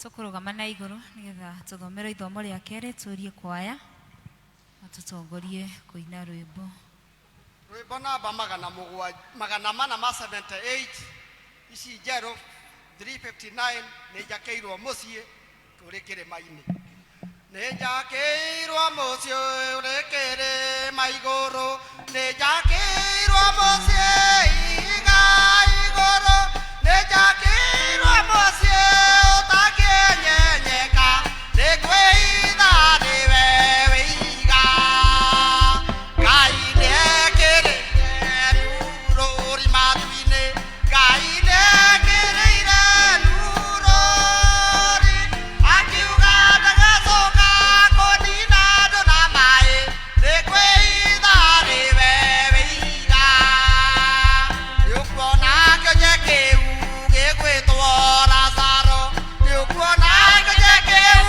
Tũkũrũgama na igũrũ nĩgetha tũthomerwo ithomo rĩa kerĩ, tũrie kwaya matũtongorie kũina rwĩmbo. Rwĩmbo namba 478 ici njerũ 359, nĩ njakĩirwo mũciĩ ũrĩ kĩrĩma-inĩ, nĩ njakĩirwo mũciĩ ũrĩ kĩrĩma igũrũ, nĩ njakĩirwo mũciĩ iga igũrũ, nĩ njakĩirwo mũciĩ ũtakĩenyenyeka, nĩ kwĩitha nĩwe wĩiga. Ngai nĩekĩrĩire rũri matu-inĩ, Ngai nĩekĩrĩire rũri, akiuga ndagacoka kũnina andũ na maĩ, nĩ kwĩitha nĩwe wĩiga. Nĩũkuona kĩonje kĩu gĩgwĩtwo Lazaro, nĩũkuona kĩonje kĩu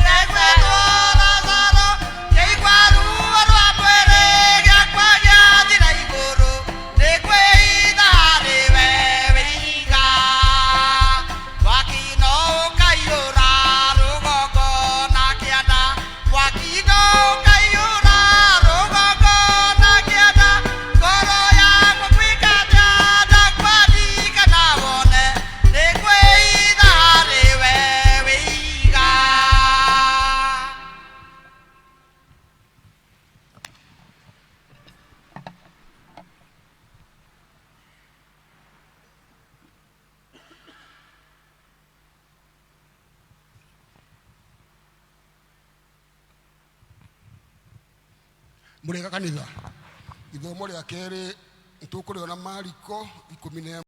gĩgwĩtwo Lazaro, kĩigua ruo rwa mwĩrĩ gĩakwa gĩathira igũrũ, nĩ kwĩitha nĩwe wĩiga. Mwaki no ũkaiyũra rũgongo na kĩanda, mwaki no ũkaiyũra rũgongo na kĩanda, ngoro yakwa gwĩka atĩa ndakwandika wone, nĩ kwĩitha nĩwe wĩiga. Mũrĩega kanitha. Ithomo rĩa kerĩ tũkũrĩona Mariko 11.